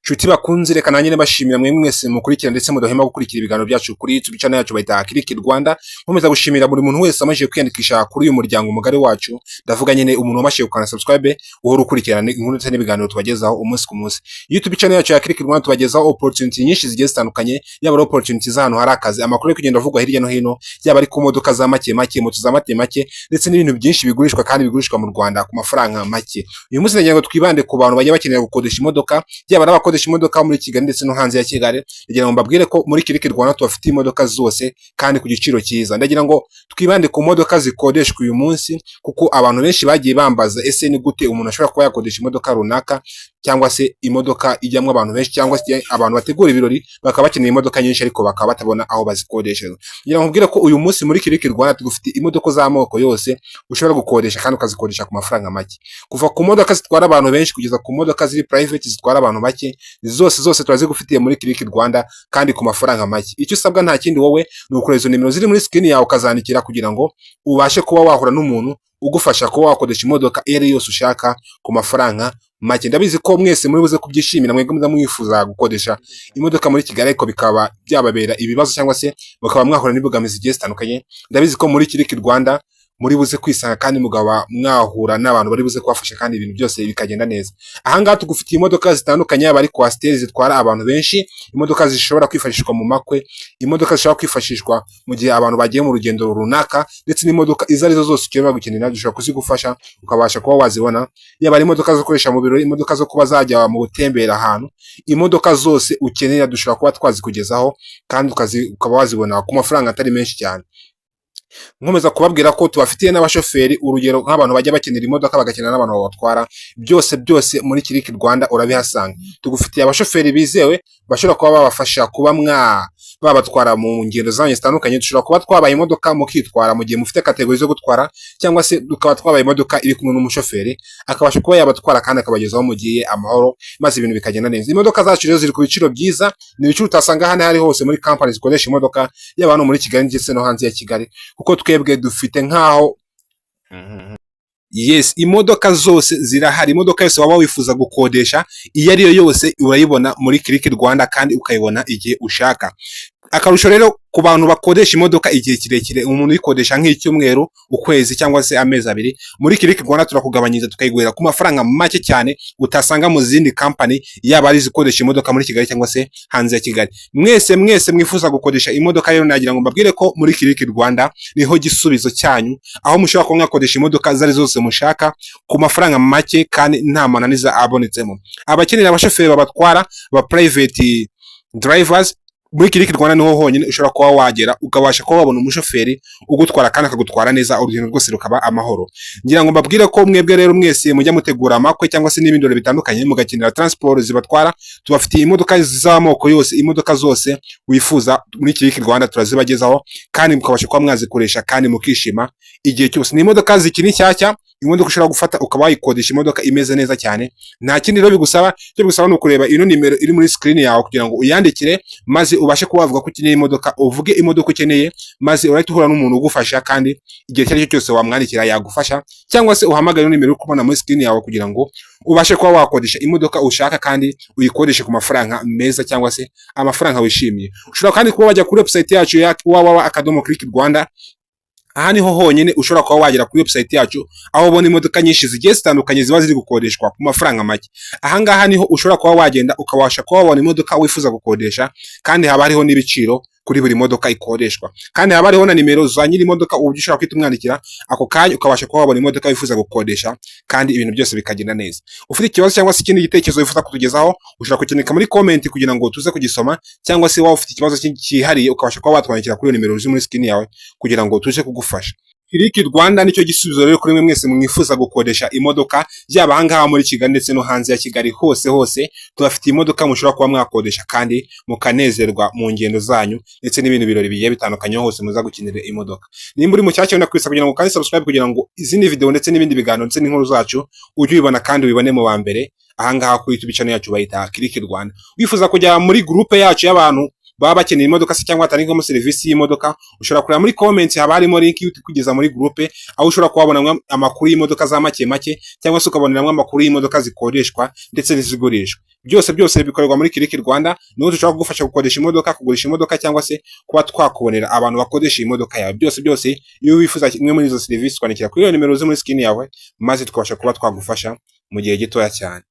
Nshuti bakunze, reka nanjye nabashimira mwe mwese mukurikira ndetse mudahwema gukurikira ibiganiro byacu kuri YouTube channel yacu bayita Kiriki Rwanda. Nkomeza gushimira buri muntu wese wamajije kwiyandikisha kuri uyu muryango mugari wacu. Ndavuga nyine umuntu wamashije gukanda subscribe, uhora ukurikirana inkuru ndetse n'ibiganiro tubagezaho umunsi ku munsi. YouTube channel yacu ya Kiriki Rwanda tubagezaho opportunity nyinshi zigiye zitandukanye, yaba ari opportunity z'ahantu hari akazi, amakuru ari kugenda avugwa hirya no hino, yaba ari ku modoka za make make, moto za make make, ndetse n'ibintu byinshi bigurishwa kandi bigurishwa mu Rwanda ku mafaranga make. Uyu munsi nagira ngo twibande ku bantu bajya bakenera gukodesha imodoka, yaba ari abakodesha imodoka muri Kigali ndetse no hanze ya Kigali. Ndagira ngo mbabwire ko muri Kiriki Rwanda tubafitiye imodoka zose kandi ku giciro cyiza. Ndagira ngo twibande ku modoka zikodeshwa uyu munsi, kuko abantu benshi bagiye bambaza: ese ni gute umuntu ashobora kuba yakodesha imodoka runaka, cyangwa se imodoka ijyamo abantu benshi, cyangwa se abantu bategura ibirori bakaba bakeneye imodoka nyinshi ariko bakaba batabona aho bazikodeshereza? Ngira ngo nkubwire ko uyu munsi muri Kiriki Rwanda tugufitiye imodoka z'amoko yose ushobora gukodesha kandi ukazikodesha ku mafaranga make, kuva ku modoka zitwara abantu benshi kugeza ku modoka ziri private zitwara abantu bake. Zose zose turazigufitiye muri Kiriki Rwanda kandi ku mafaranga make. Icyo usabwa nta kindi wowe, ni ukureba izo nimero ziri muri screen yawe, ukazandikira kugira ngo ubashe kuba wahura n'umuntu ugufasha kuba wakodesha imodoka iyo ari yose ushaka ku mafaranga make. Ndabizi ko mwese muri buze kubyishimira, mwebwe muza mwifuza gukodesha imodoka muri Kigali ariko bikaba byababera ibibazo, cyangwa se mukaba mwahura n'imbogamizi zigiye zitandukanye. Ndabizi ko muri Kiriki Rwanda muri buze kwisanga kandi mugaba mwahura n'abantu bari buze kubafasha kandi ibintu byose bikagenda neza. Ahangaha tugufitiye imodoka zitandukanye, yaba ari coaster zitwara abantu benshi, imodoka zishobora kwifashishwa mu makwe, imodoka zishobora kwifashishwa mu gihe abantu bagiye mu rugendo runaka, ndetse n'imodoka izo arizo zose ukenera gukenera dushobora kuzigufasha ukabasha kuba wazibona, yaba ari imodoka zo gukoresha mu birori, imodoka zo kuba zajya mu gutembera ahantu. Imodoka zose ukenera dushobora kuba twazikugezaho kandi ukaba wazibona ku mafaranga atari menshi cyane. Nkomeza kubabwira ko tubafitiye n'abashoferi, urugero nk'abantu bajya bakenera imodoka bagakenera n'abantu babatwara. Byose byose muri Kiriki Rwanda urabihasanga. Tugufitiye abashoferi bizewe bashobora kuba babafasha kuba mwa babatwara mu ngendo zanyu zitandukanye. Dushobora kuba twabaye imodoka mukitwara mu gihe mufite category zo gutwara, cyangwa se tukaba twabaye imodoka iri kumwe n'umushoferi, akabasha kuba yabatwara kandi akabagezaho mugiye amahoro, maze ibintu bikagenda neza. Imodoka zacu rero ziri ku biciro byiza, ni ibiciro utasanga ahandi aho ari hose muri kampani zikoresha imodoka, yaba hano muri Kigali ndetse no hanze ya Kigali, kuko twebwe dufite nk'aho yes, imodoka zose zirahari. Imodoka yose waba wifuza gukodesha iyo ari yo yose urayibona muri Kiriki Rwanda kandi ukayibona igihe ushaka. Akarusho rero, ku bantu bakodesha imodoka igihe kirekire, umuntu uyikodesha nk'icyumweru, ukwezi cyangwa se amezi 2, muri Kiriki Rwanda turakugabanyiriza tukayiguhera ku mafaranga make cyane utasanga mu zindi kampani, yaba ari izikoresha imodoka muri Kigali cyangwa se hanze ya Kigali. Mwese mwese mwifuza gukodesha imodoka rero, nagira ngo mbabwire ko muri Kiriki Rwanda niho gisubizo cyanyu, aho mushobora kuba mwakodesha imodoka izo ari zose mushaka ku mafaranga make kandi nta mananiza abonetsemo. Abakenera abashoferi babatwara, ba private drivers, muri Kiriki Rwanda niho honyine ushobora kuba wagera ukabasha kuba wabona umushoferi ugutwara kandi akagutwara neza, urugendo rwose rukaba amahoro. Ngira ngo mbabwire ko mwebwe rero mwese mujya mutegura amakwe cyangwa se n'ibindi birori bitandukanye, mugakenera transport zibatwara, tubafitiye imodoka z'amoko yose. Imodoka zose wifuza muri Kiriki Rwanda turazibagezaho kandi mukabasha kuba mwazikoresha kandi mukishima igihe cyose. Ni imodoka zikiri nshyashya, imodoka ushobora gufata ukaba wayikodesha, imodoka imeze neza cyane. Nta kindi rero bigusaba, icyo bigusaba ni ukureba ino nimero iri muri screen yawe kugira ngo uyandikire, maze ubashe kuba wavuga ko ukeneye imodoka, uvuge imodoka ukeneye, maze urahita uhura n'umuntu ugufasha kandi igihe icyo ari cyo cyose wamwandikira yagufasha, cyangwa se uhamagare ino nimero uri kubona muri screen yawe kugira ngo ubashe kuba wakodesha imodoka ushaka kandi uyikodeshe ku mafaranga meza cyangwa se amafaranga wishimiye. Ushobora kandi kuba wajya kuri website yacu ya www.kirikirwanda. Aha niho honyine ushobora kuba wagera kuri website yacu, aho ubona imodoka nyinshi zigiye zitandukanye ziba ziri gukodeshwa ku mafaranga make. Aha ngaha niho ushobora kuba wagenda ukabasha kuba wabona imodoka wifuza gukodesha, kandi haba hariho n'ibiciro kuri buri modoka ikodeshwa, kandi haba hariho na nimero za nyiri imodoka, uburyo ushobora guhita umwandikira ako kanya ukabasha kuba wabona imodoka wifuza gukodesha kandi ibintu byose bikagenda neza. Ufite ikibazo cyangwa se ikindi gitekerezo wifuza kutugezaho, ushobora kucyandika muri comment kugira ngo tuze kugisoma, cyangwa se waba ufite ikibazo cyihariye ukabasha kuba watwandikira kuri iyo nimero ziri muri screen yawe kugira ngo tuze kugufasha. Kiriki Rwanda nicyo gisubizo rero kuri mwe mwese mwifuza gukodesha imodoka, yaba aha ngaha muri Kigali ndetse no hanze ya Kigali. Hose hose tubafitiye imodoka mushobora kuba mwakodesha kandi mukanezerwa mu ngendo zanyu ndetse n'ibindi birori bigiye bitandukanye hose muza gukenera imodoka. Nimba uri mushyashya, ndakwisa kugira ngo kandi subscribe kugira ngo izindi video ndetse n'ibindi biganiro ndetse n'inkuru zacu ujye ubibona kandi ubibone mu ba mbere aha ngaha kuri YouTube channel yacu bayita Kiriki Rwanda. Wifuza kujya muri groupe yacu y'abantu baba bakeneye imodoka se cyangwa batangirwamo serivisi y'imodoka. Ushobora kureba muri comments, haba harimo link kugeza muri groupe, aho ushobora kuhabona amakuru y'imodoka za make make, cyangwa se ukaboneramo amakuru y'imodoka zikodeshwa ndetse n'izigurishwa. Byose byose bikorerwa muri Kiriki Rwanda. Niho dushobora kugufasha gukodesha imodoka, kugurisha imodoka, cyangwa se kuba twakubonera abantu bakodesha iyi modoka yawe. Byose byose, iyo wifuza imwe muri izo serivisi, twandikira kuri iyo nimero ziri muri screen yawe, maze tukabasha kuba twagufasha mu gihe gitoya cyane.